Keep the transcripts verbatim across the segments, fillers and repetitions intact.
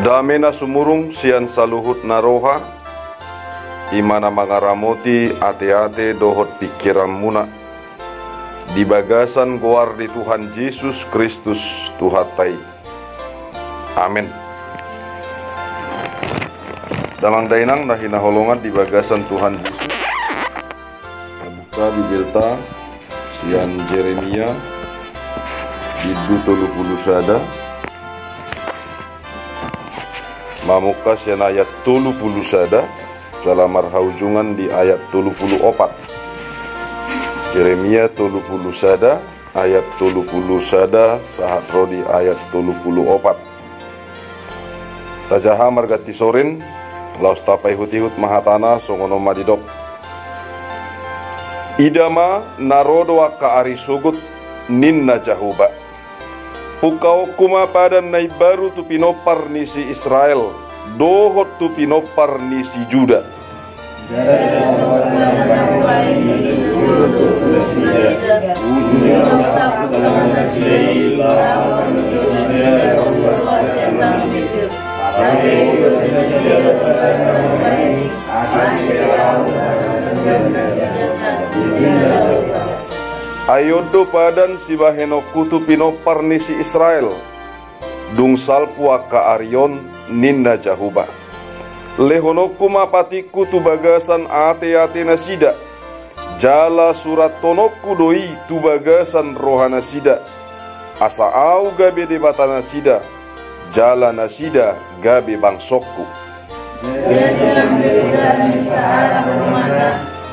Dame na sumurung sian saluhut na roha, i ma na mangaramoti ateate dohot pingkiranmuna, di bagasan goar ni Tuhan Jesus Kristus Tuhanta i. Amen. Damang dainang na hinaholongan di bagasan Tuhan Jesus, na buka Bibelta sian Jeremia bindu tolu pulu sada, mamungka sian ayat tolu pulu sada, jala marhaujungan di ayat tolu pulu opat. Jeremia tolu pulu sada, ayat tolu pulu sada sahat ro di ayat tolu pulu opat. Tajaha marganti sorin, laos tapaihut-ihut ma hatana, songon on ma didok. Ida ma, na ro do angka ari sogot, ninna Jahowa. Ungkaonku ma padan na imbaru tu pinompar ni si Israel, dohot tu pinompar ni si Juda. Ai on do padan sibahenonku tu pinompar ni si Israel, dung salpu angka ari on, ninna Jahowa. Lehononku ma patikku tu bagasan ateate nasida, jala surathononku do i tu bagasan roha nasida, asa ahu gabe Debata nasida, jala nasida gabe bangsongku. Jadi lam bebeda ni sahala rumahna,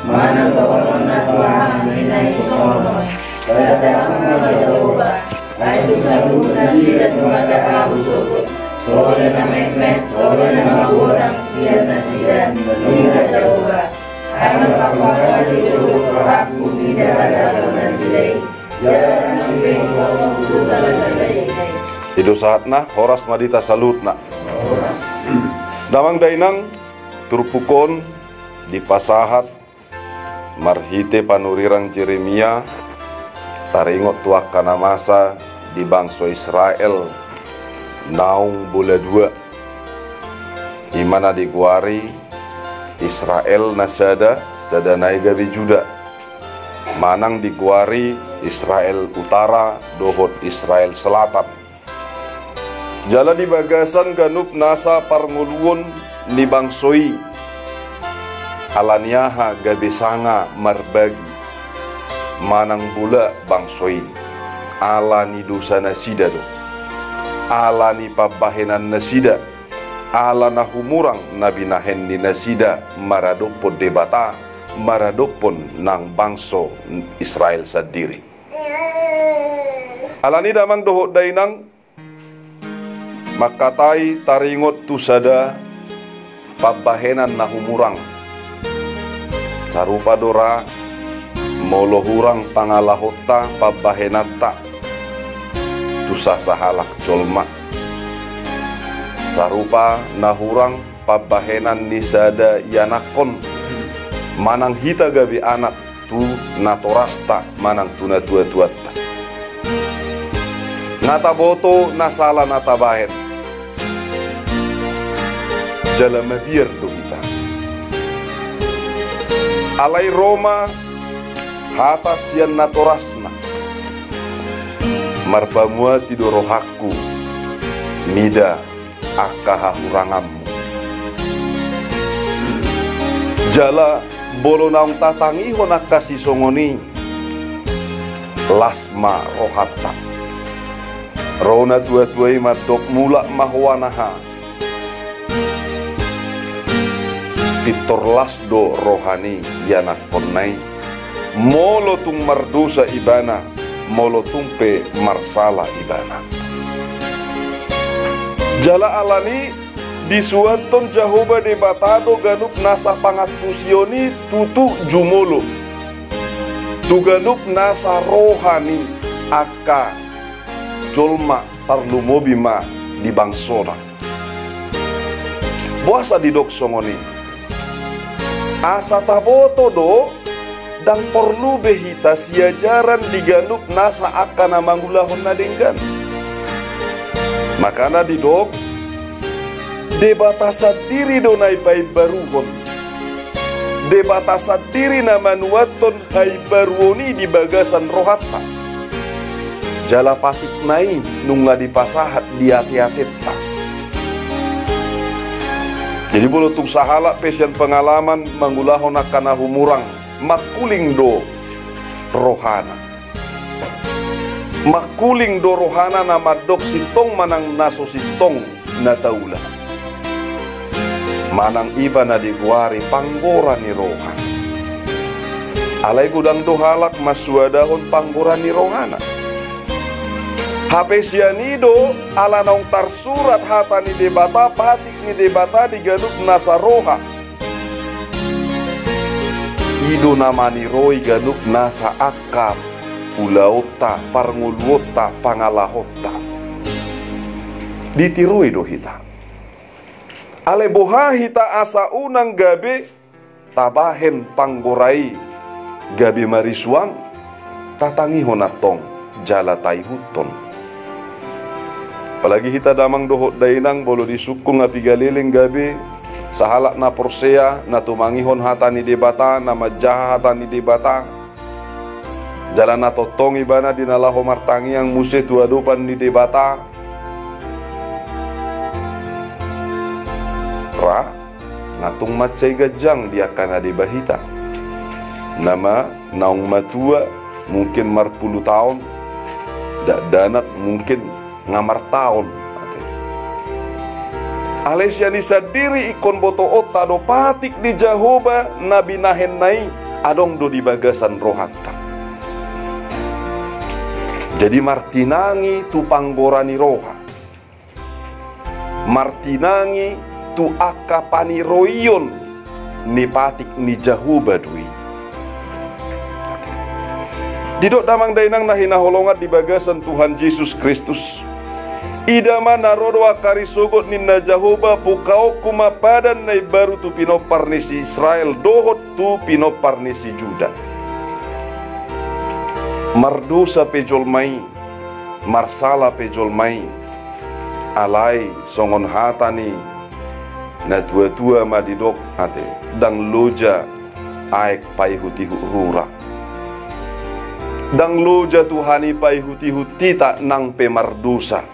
manang dohononna tu ahu ninna i songon on. Kata Ahu ma Jahowa, ai tu saluhut nasida jumada Ahu sogot, ole na metmet, ole na magodang sian nasida, ninna Jahowa. Ai marpanggoar do sogot rohangku, ninna Jahowa nasida i. Ido sahatna, horas ma di hita saluhutna. Damang dainang, turpuk on dipasahat marhite panurirang Jeremia, taringot tu angka na masa di bangso Israel naung bola dua. I ma na digoari Israel na sada, sada nai gabe Juda. Manang digoari Israel Utara dohot Israel Selatan. Jala di bagasan ganup nasa parngoluon ni bangso i, ala ni aha gabe sanga marbagi manang bola bangso i? Ala ni dosa nasida do. Ala ni pambahenan nasida. Ala na humurang na binahen ni nasida maradophon Debata, maradophon nang bangso Israel sandiri. Ala ni damang dohot dainang, mangkatai taringot tu sada pambahenan na humurang. Sarupa do ra molo hurang pangalahonta pambahenanta tu sasahalak jolma. Sarupa na hurang pambahenan ni sada ianakhon manang hita gabe anak tu natorasta manang tu natuatuanta. Na taboto na sala na tabahen. Jala mabiar do hita. Alai ro ma hata sian natorasna. Marpamuati do rohangku mida angka hahuranganmu. Jala molo naung tatangihon angka sisongon i, las ma rohanta. Ro natuatua i mandok, mulak ma ho anaha. Pintor las do roha ni ianakhonna i. Molo tung mardosa ibana, molo tung pe marsala ibana. Jala alani disuanhon Jahowa Debata do ganup nasa pangantusion i tutu jumolo tu ganup nasa roha ni angka jolma, tarlumobi ma di bangsona. Boasa didok songon i? Asa taboto do, ndang porlu be hita siajaran di ganup nasa angka na mangulahon na denggan. Makana didok, Debata sandiri do na ipaimbaruhon. Debata sandiri na manuathon haimbaruon i di bagasan rohanta. Jala patikna i nunga dipasahat di ateatenta. Jadi molo tung sahalak pe sian pengalaman mangulahon angka na humurang, mangkuling do rohana. Mangkuling do rohana na mandok sintong manang na so sintong na taula. Manang i ma na digoari panggora ni roha. Alai godang do halak mansuadahon panggora ni rohana. Hape sian i do ala naung tarsurat hata ni Debata, patik ni Debata di ganup nasa roha. I do na maniroi ganup nasa angka ulaonta, parngoluonta, pangalahonta. Ditiroi do hita. Alai boha hita asa unang gabe tabahen panggora i gabe marisuang, tatangihon antong jala taihuthon. Apalagi hita damang dohot dainang, molo disungkun nga piga leleng gabe sahalak na porsea, na tumangihon hata ni Debata, na manjaha hata ni Debata, jala na tongtong ibana di na laho martangiang muse tu adopan ni Debata. Ra, na tung mansai ganjang di angka na deba hita. Nama naung matua mungkin marpulu taon, dakdanak mungkin nga martaon. Alai sian i sandiri ingkon botoonta do patik ni Jahowa na binahenna i adong do di bagasan rohanta. Jadi martinangi tu panggora ni roha. Martinangi tu angka paniroion ni patik ni Jahowa do i. Didok damang dainang na hinaholongan di bagasan Tuhan Jesus Kristus. Ida ma na ro do angka ari sogot ninna Jahowa, pungkaonku ma padan na imbaru tu pinompar ni si Israel dohot tu pinompar ni si Juda. Mardosa pe jolma i, marsala pe jolma i. Alai songon hata ni na tuatua ma didok ate, ndang loja aek paihutihut rura. Ndang loja Tuhan i paihutihut hita nang pe mardosa.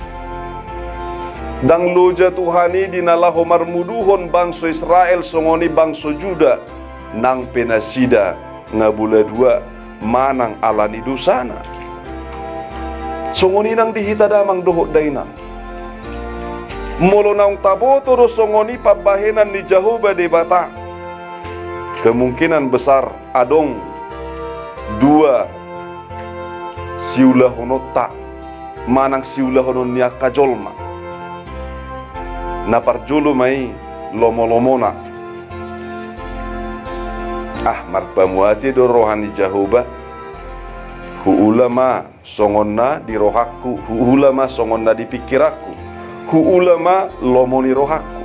Ndang loja Tuhan i di na laho marmuduhon bangso Israel songon i bangso Juda nang pe nasida nga bola dua manang ala ni dosana. Songon i nang di hita damang dohot dainang. Molo naung taboto do songon i pambahenan ni Jahowa Debata, kemungkinan besar adong dua siulahononta manang siulahonon ni angka jolma. Na parjolo ma i lomolomona. Ah, marpamuati do roha ni Jahowa. Huula ma songon na di rohangku, huula ma songon na di pingkiranku, huula ma lomo ni rohangku.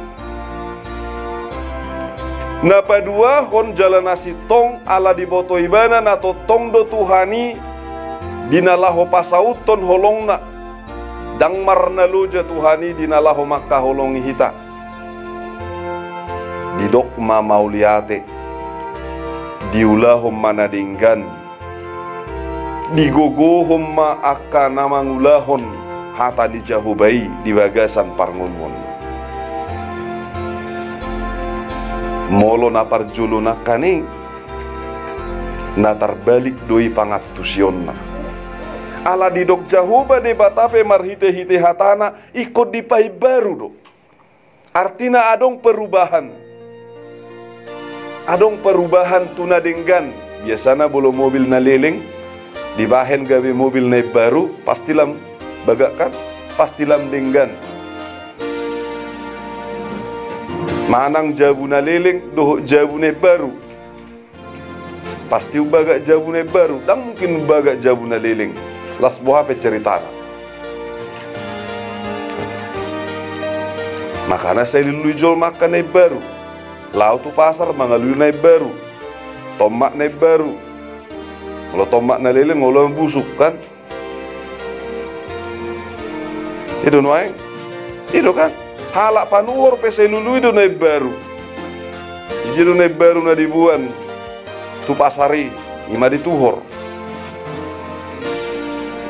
Na paduahon jala na sintong ala diboto ibana na tongtong do Tuhan i di na laho pasauthon holongna. Ndang marnaloja Tuhan i di na laho mangkaholongi hita. Didok ma mauliate, diulahon ma na denggan, digogohon ma angka na mangulahon hata ni Jahowa i di bagasan parngoluonna. Molo na parjolo nangkaning, na tarbalik do i pangantusionna. Ala didok Jahowa Debata pe marhitehite hatana, ingkon dipaimbaru do. Artina adong perubahan. Adong perubahan tu na denggan. Biasana molo mobil na leleng dibahen gabe mobil na imbaru, pasti lam bagak kan? Pasti lam denggan. Manang jabu na leleng dohot jabu na imbaru. Pasti umbagak jabu na imbaru, ndang mungkin umbagak jabu na leleng. Las boha pe ceritana. Makana sai lului jolma angka na imbaru. Laho tu pasar mangalului na imbaru. Tomat na imbaru. Molo tomat na leleng, molo busuk kan. I do nuaeng. I do kan? Halak panuhor pe sai lului do na imbaru. Ise do na imbaru na diboan tu pasar i, i ma dituhor.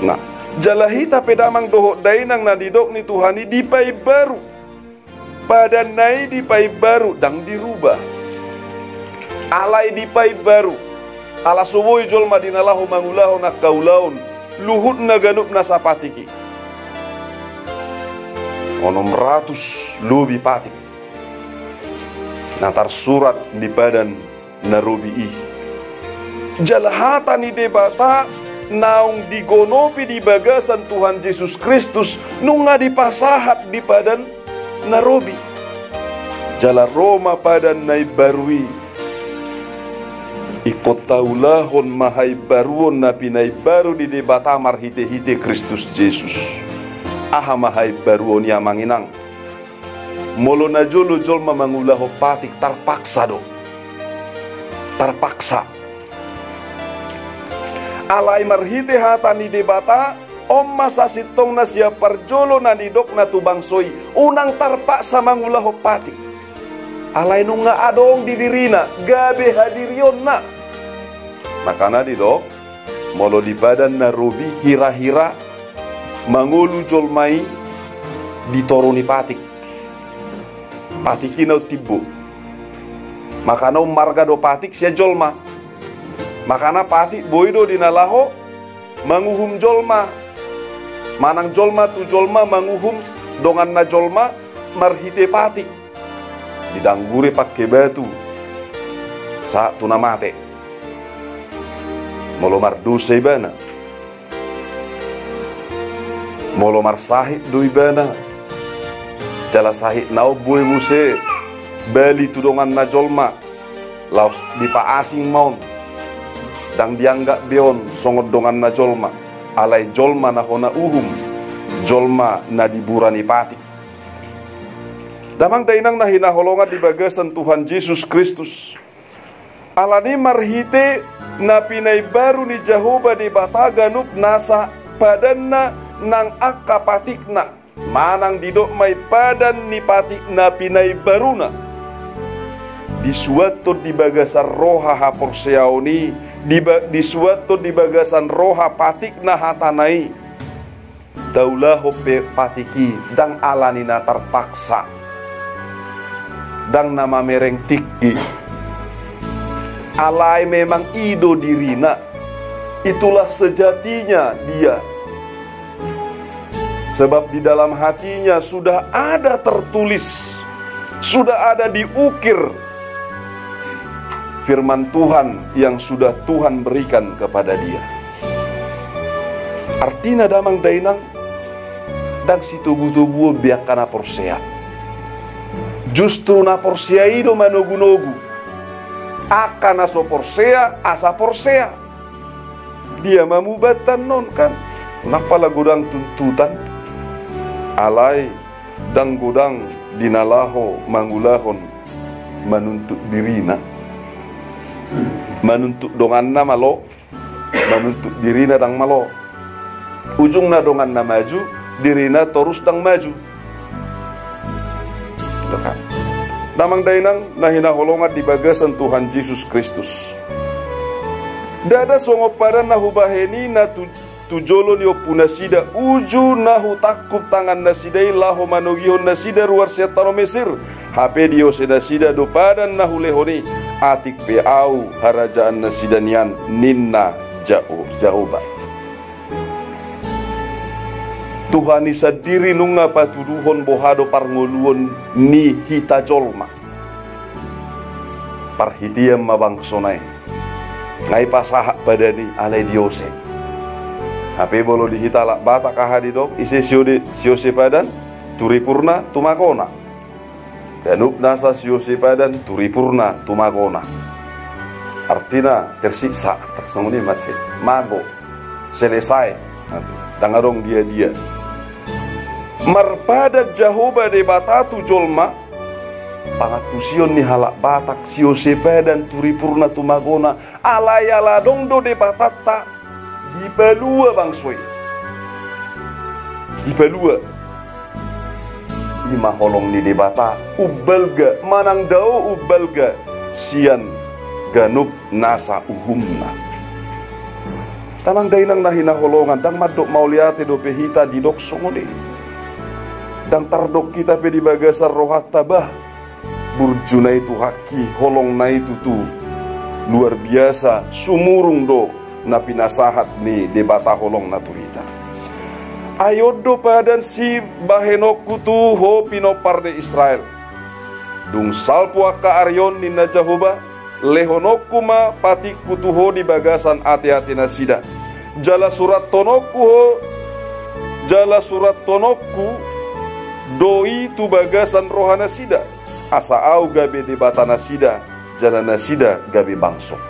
Nah, jala hita pe damang dohot dainang na nidok ni Tuhan i dipaimbaru. Padanna i dipaimbaru, ndang dirubah. Alai dipaimbaru. Ala so boi jolma di na laho mangulahon angka ulaon, luhutna ganup nasa patik i. Onom ratus lobi patik na tarsurat di padan na robi i. Jala hata ni Debata naung digonopi di bagasan Tuhan Jesus Kristus nunga dipasahat di padan na robi. Jala ro ma padan na imbaru i. Ingkon taulahon ma haimbaruon na pinaimbaru ni Debata marhitehite Kristus Jesus. Aha ma haimbaruon i, amang inang? Molo najolo jolma mangulahon patik, tarpaksa do. Tarpaksa. Alai marhite hata ni Debata, on ma sasintongna sian parjolo na nidokna tu bangso i, unang tarpaksa mangulahon patik. Alai nunga adong di dirina, gabe hadirionna. Makana didok, molo di padan na robi, hira-hira mangolu jolma i di toru ni patik. Patik i naung timbo. Makana ummarga do patik sian jolma. Makana patik boi do di na laho manguhum jolma. Manang jolma tu jolma manguhum donganna jolma marhite patik. Didanggure pangke batu sahat tu na mate. Molo mardosa ibana, molo marsahit do ibana, jala sahitna on boi muse bali tu donganna jolma, laos dipaasing ma on. Ndang dianggap be on songon donganna jolma, alai jolma na hona uhum, jolma na di bura ni patik. Damang dainang na hinaholongan di bagasan Tuhan Jesus Kristus. Alani marhite na pinaimbaru ni Jahowa Debata ganup nasa padanna nang angka patikna, manang didok ma i padan ni patik na pinaimbaruna. Disuathon di bagasan roha haporseaon i, diba-, disuathon di bagasan roha patikna hatana i. Taulahon pe patik i, ndang alani na tarpaksa, ndang na mamereng tingki. Alai memang i do dirina, itulah sejatinya dia. Sebab di dalam hatinya sudah ada tertulis, sudah ada diukir firman Tuhan yang sudah Tuhan berikan kepada dia. Artina damang dainang, ndang sitogu-toguon be angka na porsea. Justru na porsea i do manogu-nogu. Angka na so porsea, asa porsea. Dia ma mubatannon kan? Nang pala godang tuntutan. Alai ndang godang di na laho mangulahon manuntut dirina. Manuntut donganna malo, manuntut dirina ndang malo. Ujungna donganna maju, dirina torus ndang maju. Damang dainang na hinaholongan di bagasan Tuhan Jesus Kristus. Ndada songon padan na hubahen i na tu tu jolo ni ompunasida, uju na hutangkup tangannasida i laho manogihon nasida ruar sian tano Mesir. Hape diosenasida do padan na hulehon i, atik pe ahu harajaannasida nian, ninna Jaho-, Jahowa. Tuhan i sandiri nunga patuduhon boha do parngoluon ni hita jolma. Parhitean ma bangsona i. Nga ipasahat padan i alai diose. Hape molo di hita halak Batak aha didok, ise siode-, siose padan, turipurna, tumagona. Ganup nasa siose padan, turipurna, tumagona. Artina tersiksa, tersongoni mate. Mago. Selesai. Ndang adong dia-dia. Marpadan Jahowa Debata tu jolma, pangantusion ni halak Batak, siose padan, turipurna, tumagona, alai ala adong do Debatanta, dipalua bangso i. Dipalua. i ma holong ni Debata umbalga manang dao umbalga sian ganup nasa uhumna. Damang dainang na hinaholongan, ndang mandok mauliate dope hita didok songon i. Ndang tardok hita pe di bagasan rohanta, bah, burjuna i tu haki, holongna i tutu luar biasa, sumurung do na pinasahat ni Debata holongna tu hita. Ai on do padan sibahenonku tu ho pinompar ni Israel. Dung salpu angka ari on, ninna Jahowa, lehononku ma patikku tu ho di bagasan ateate nasida. Jala surathononku ho, jala surathononku do i tu bagasan roha nasida, asa ahu gabe Debata nasida, jala nasida gabe bangso.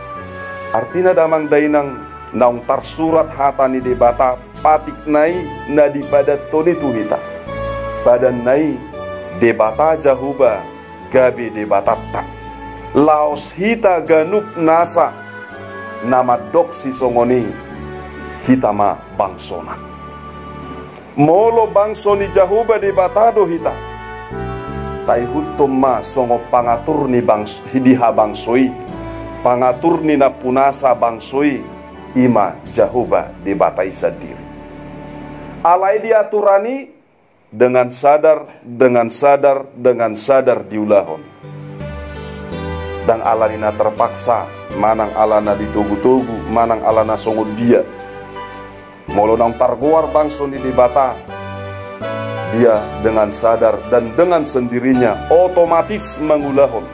Artina damang dainang, naung tarsurat hata ni Debata, patikna i na dipadanhon i tu hita. Padanna i, Debata Jahowa gabe Debatanta. Laos hita ganup nasa na mandok sisongon i, hita ma bangsona. Molo bangso ni Jahowa Debata do hita, taihuthon ma songon pangatur ni bangs-, di habangso i, pangatur ni nampunasa bangso i, i ma Jahowa Debata i sandiri. Alai di aturan i, dengan sadar, dengan sadar, dengan sadar diulahon. Ndang ala ni na terpaksa, manang ala na ditogu-togu, manang ala na songon dia. Molo naung targoar bangso ni Debata, dia dengan sadar dan dengan sendirinya otomatis mangulahon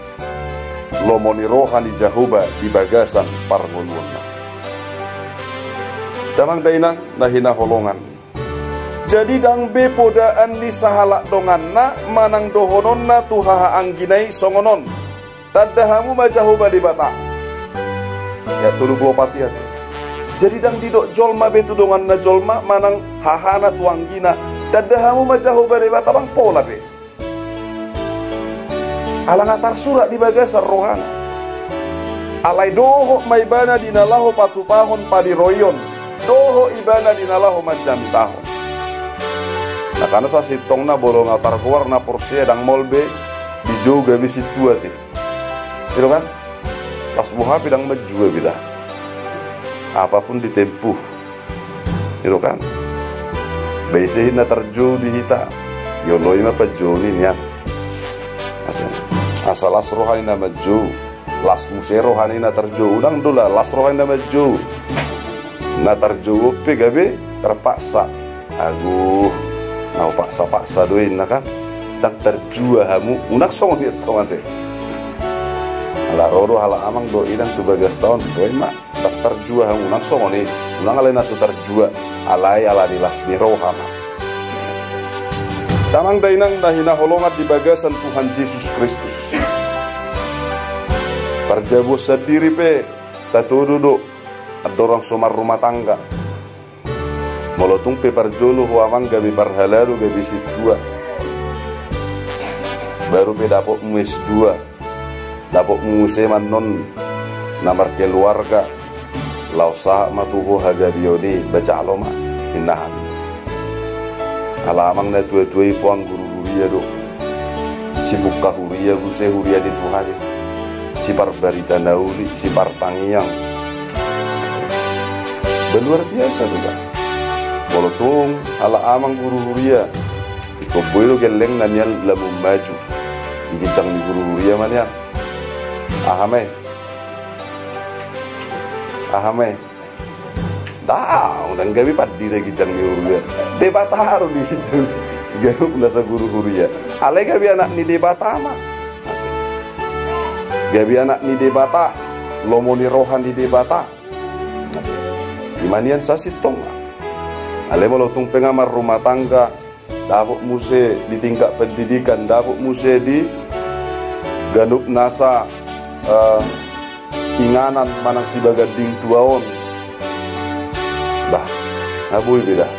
lomo ni roha ni Jahowa di bagasan parngoluonna. Damang dainang na hinaholongan. Jadi ndang be podaan ni sahalak donganna manang dohononna tu hahaanggina i songon on. Tanda hamu ma Jahowa Debata. Ayat tolu pulu opat i ate. Jadi ndang didok jolma be tu donganna jolma manang hahana tu anggina. Tanda hamu ma Jahowa Debata, ndang pola be. Ala nga tarsurat di bagasan rohana. Alai dohot ma ibana di na laho patupahon padiroion, dohot ibana di na laho manjamitahon. Nah, karna sasintongna molo nga targoar na porsea, ndang maol be dijou gabe sintua ate. I do kan? Las boha pe ndang manjou be da. Apapun ditempuh. I do kan? Ba ise hian na tarjou di hita? Jolo i ma panjouon i nian. Asa, asa las roha ni na manjou, las muse roha ni na tarjou. Unang do la las roha ni na manjou. Na tarjou on pe gabe terpaksa. Agu, na hupaksa-paksa do i, ninna kan. Ndang tarjua hamu, unang songon i tong ate. Ala ro do halak amang dohot inang tu bagasta on, boi ma. Ndang tarjua hamu, unang songon i. Unang alai na so tarjua, alai ala ni las ni roha ma. Damang dainang na hinaholongan di bagasan Tuhan Jesus Kristus. Parjabuon sandiri pe tatodo do andorang so marrumah tangga. Molo tung pe parjolo ho amang gabe parhalado, gabe sintua, baru pe dapotmu S dua, dapotmu muse ma annon na markeluarga, laos sahat ma tu ho hagabeon i, ba jalo ma, ninna hami. Ala amang na tua-tua i puang guru huria do. Sipungka huria muse, huria ni Tuhan i. Siparbarita na uli, sipartangiang. Ba luar biasa do ba. Molo tung ala amang guru huria, ingkon boi do gellengna nian lam maju. Di ginjang ni guru huria ma nian. Aha ma i? Aha ma i? Ndang, ndang gabe pandita ginjang ni huria. Debata do di ginjang, ganup nasa guru huria. Alai gabe anak ni Debata ma. Gabe anak ni Debata, lomo ni roha ni Debata. I ma nian sasintongna. Alai molo tung pe nga marrumah tangga, dapot muse di tingkat pendidikan, dapot muse di ganup nasa, eh, inganan manang sibaganding tua on. Bah, nga boi be da.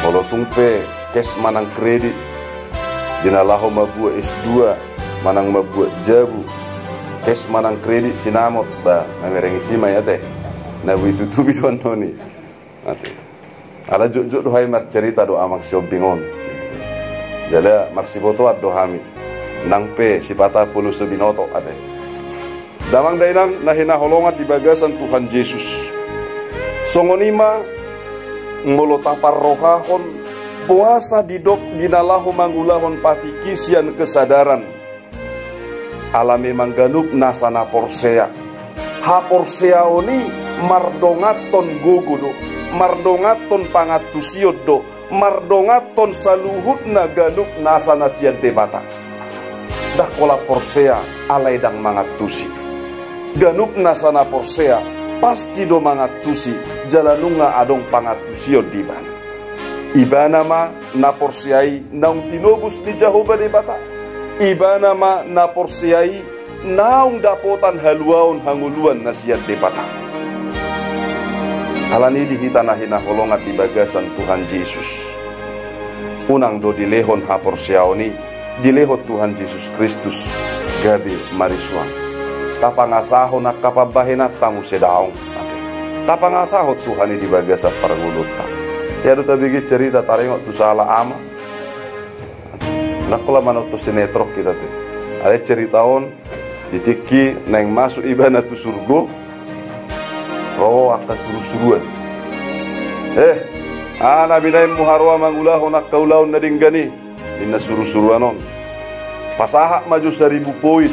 Molo tung pe cash manang kredit, di na laho mambuat S dua manang mambuat jabu, cash manang kredit sinamot, bah, mamereng isi ma i ate. Na boi tutupi do annon i. Ate. Ala jotjot do hami marcarita dohot amang Sihombing on. Jala marsibotoan do hami. Nang pe sipata pola so binoto ate. Damang dainang na hinaholongan di bagasan Tuhan Jesus. Songon i ma molo taparrohahon boasa didok di na laho mangulahon patik i sian kesadaran. Ala memang ganup nasa na porsea. Haporseaon i mardonganhon gogo do, mardonganhon pangantusion do, mardonganhon saluhutna ganup nasa na sian Debata. Ndang holan porsea alai ndang mangantusi. Ganup nasa na porsea pasti do mangantusi jala nunga adong pangantusion di ibana. Ibana ma na porsea i naung tinobus ni Jahowa Debata. Ibana ma na porsea i naung dapotan haluaon hangoluan na sian Debata. Alani i di hita na hinaholongan di bagasan Tuhan Jesus, unang do dilehon haporseaon i, dilehon Tuhan Jesus Kristus gabe marisuang. Tapangasahon angka pambahenanta muse daong. Tapangasahon Tuhan i di bagasan parngoluonta. Ia do tabege cerita taringot tu sahala ama. Ndang holan manonton sinetron hita tu. Alai cerita on di tingki naeng masuk ibana tu surgo, ro angka surusuruan. Eh, aha na binahenmu haroa mangulahon angka ulaon na denggan i? Ninna surusuruan on. Pasahat ma jo saribu poin.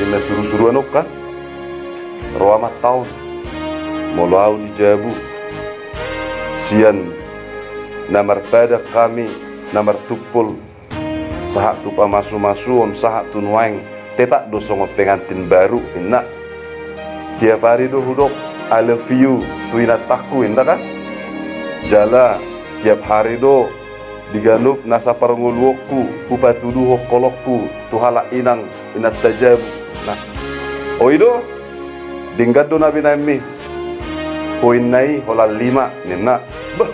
Ninna surusuruan on kan. Ro amanta on. Molo ahu di jabu. Sian na marpadan hami, na martumpol, sahat tu pamasumasuon, sahat tu nuaeng, tetap do songon pengantin baru, ninna. Tiap ari do hudok, "I love you," tu inantangku, ninna kan? Jala, tiap ari do, di ganup nasa parngoluonku, hupatuduhon holongku, tu halak inang, inanta jabu. Nah. O i do, denggan do na binahenmi. Poinna i holan lima, ninna. Bah,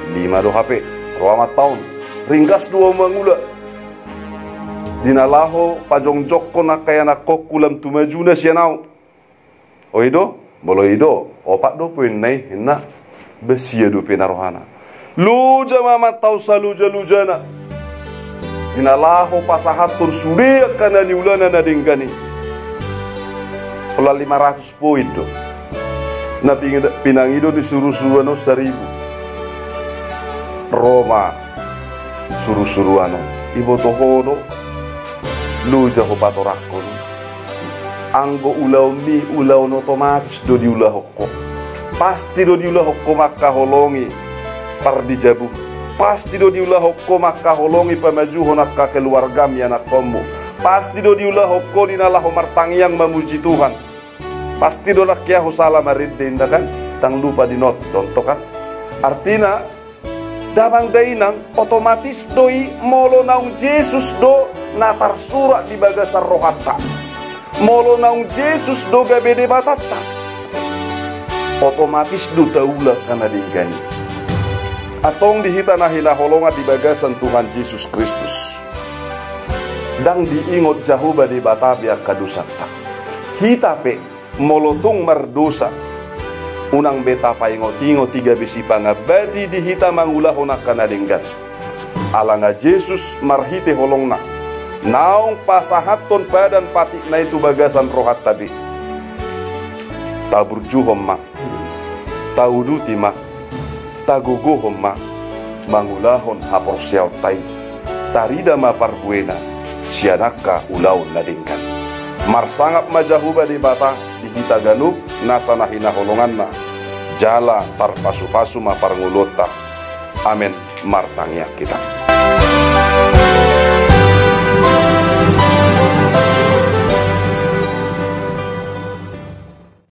lima do hape, ro amanta on. Ringgas do ahu mangula. Di na laho pajongjongkon angka ianakkonku lam tu majuna sian ahu. O i do, molo i do, opat do poinna i, ninna. Bah, sia dope na rohana. Loja ma amanta on salojaloja-lojana. Di na laho pasahathon sude angka na niulana na denggan i. Holan lima ratus poin do. Na ping-, pinangido ni surusuruan on saribu. Ro ma surusuruan on. Iboto ho do. Loja ho patorangkon. Anggo ulaonmi, ulaon otomatis do diulahon ho. Pasti do diulahon ho mangkaholongi pardijabum. Pasti do diulahon ho mangkaholongi pamajuhon angka keluargam, ianakkonmu. Pasti do diulahon ho di na laho martangiang mamuji Tuhan. Pasti do nangkin ahu sala marende, ninna kan? Ndang lupa di not, contoh kan? Artina, damang dainang, otomatis do i molo naung Jesus do na tarsurat di bagasan rohanta. Molo naung Jesus do gabe Debatanta. Otomatis do taula angka na denggan i. Antong di hita na hinaholongan di bagasan Tuhan Jesus Kristus. Ndang diingot Jahowa Debata be angka dosanta. Hita pe, molo tung mardosa, unang be tapaingotingot i gabe sipangambati di hita mangulahon angka na denggan. Alana Jesus marhite holongna, naung pasahathon padan patikna i tu bagasan rohanta be. Taburjuhon ma, tauduti ma, tagogohon ma, mangulahon haporseaonta i. Tarida ma parbuena, sian angka ulaon na denggan. Marsangap ma Jahowa Debata, di hita ganup, nasa na hinaholonganna, jala tarpasupasu ma parngoluonta. Amen. Martangiang hita.